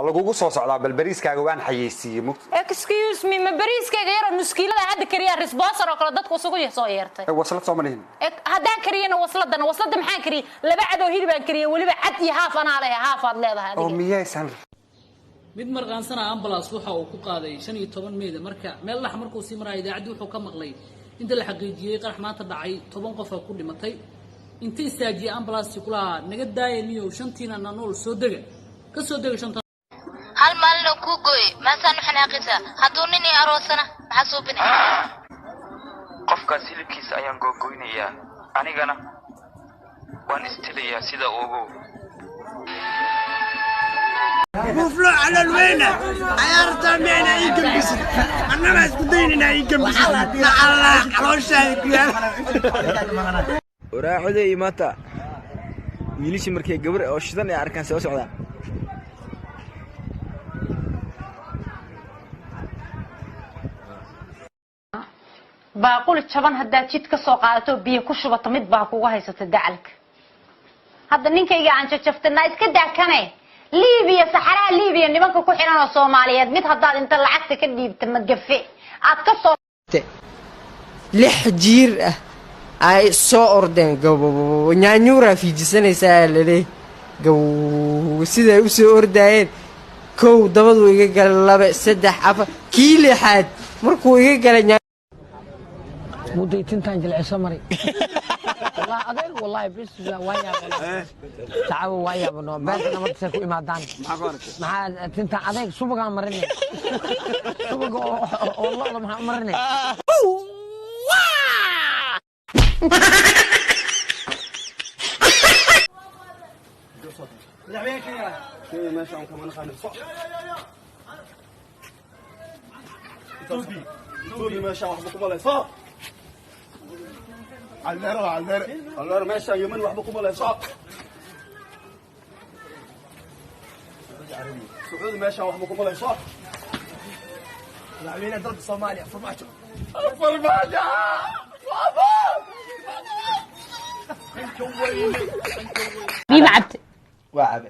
Lagugu soo socdaa, bal bariiskaaga waan xayeysiiyey mugti. Excuse me, ma bariiskayga yaroo nuskiilada hadda kariyaa responsor oo kale dadku isugu soo yeertay? Waslad soo ma dhihin. Haddaan kariyana wasladana, waslada maxaan kariyey? Laba cadoo hilibaan kariyey, weliba cad iyo haaf anaa lehe, haafaad leedahay oo adiga. Miyaysan Mid marqaansana ambulance waxa uu ku qaaday 15 meyda. Marka meel dhex markuu sii maraya, idaacaddii wuxuu ka maqlay inta la xaqiijiyey qarax maanta dhacay, 10 qof aa ku dhimatay. Inta istaajiyay ambulance kulahaa, "Naga daaya niyow, shantiina na nool soo dega, ka soo dega shanta." Hal maalin oo kuu gooye maasaan u xanaaqaysaa? Hadduu nin ii aroosana maxaa suubinay? Qofkaas hilibkiisa ayaan googoynayaa, anigana waan istilayaa sida ogow. Buuflo calool weyna cayaartaa micna ii gembisid, annana isku daynina ii gembisid, lacallaa calooshaada ku yaal. Waraaxoda iyo maanta wiilishii markay gabar oo shidan ay arkaan soo socdaan. Baaquli jaban haddaad jid ka soo qaadato, biyo ku shubato, mid baa kugu haysata dacalka. Hadda ninkayga aan jajaftanaa iska daakane, Liibiya, saxaraha Liibiya nimanka ku xidhan oo Soomaaliyeed, mid haddaad inta lacagta ka dhiibta magafe aad ka soo Lix jiir ah ay soo ordeen, gabobobo, nyaanyuuraa fiijisanaysaa laleey, gaw siday u soo ordaayeen. Kow dabaduu iga galay, laba, saddex, afar, kii lixaad markuu iga galay. Mudday tintaan jilciso mari. Wallahi adeeg, wallahi bis waa yaabano tacawo, waa yaabano beerta nabad say ku imaadaan. Maxaa tintaan adeeg subagaa marinay? Subaga oo lo'da maxaa u marinay? Madaxweynaha dalka Soomaaliya, Farmaajo. Biyo ma cabte? Waa cabe.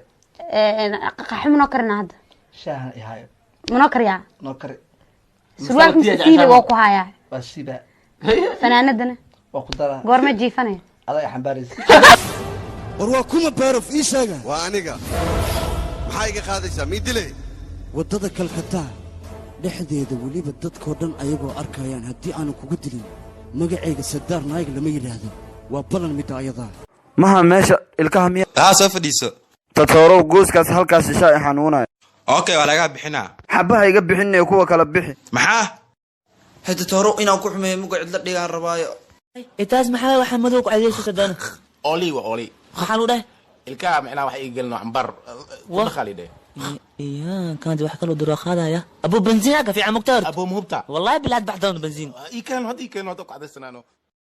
Qaxwo manoo karinaa hadda? Shaahan ihayo. Manoo kariyaa? Noo kari. Surwaalka mise siiba waa ku hayaa? Waa siiba. Fanaanadana? Waa ku daraa. Goorma jiifanaya? Adaa xambaaraysa. War waa kuma beerof? Ii sheega. Waa aniga, maxaa iga qaadaysaa? Mii dilay? Waddada Kalkataa dhexdeeda, weliba dadkoo dhan ayagoo arkayaan, haddii aanu kugu dilin magacayga Sadaar Naayig lama yidhaahdo. Waa ballan midda ayadaa. Maha meesha ilkaha miya? Taa soo fadhiiso. Tatoorow, gooskaas halkaas ishaa i xanuunaya. Okay, waa lagaa bixinaa. Xabaha iga bixinaya, kuwa kala bixi. Maxaa? Hada tooro inaan ku xumeeyo muga cidla dhigaan rabaayo. Itaas maxaa waxaa madow ku cadeysata dana? Oli wa oli. Waxaan u dhahay ilkaha micnaha waxa ii gelino cambar ku dhaqali dheh. Iya, kan wax kaloo duro qaadaya. Abu benziin ka fiican mugtaar. Abu muhubta. Wallahi bilaad baxdan benziin. Ii keen hadda, ii keen hadda ku cadaysanaano.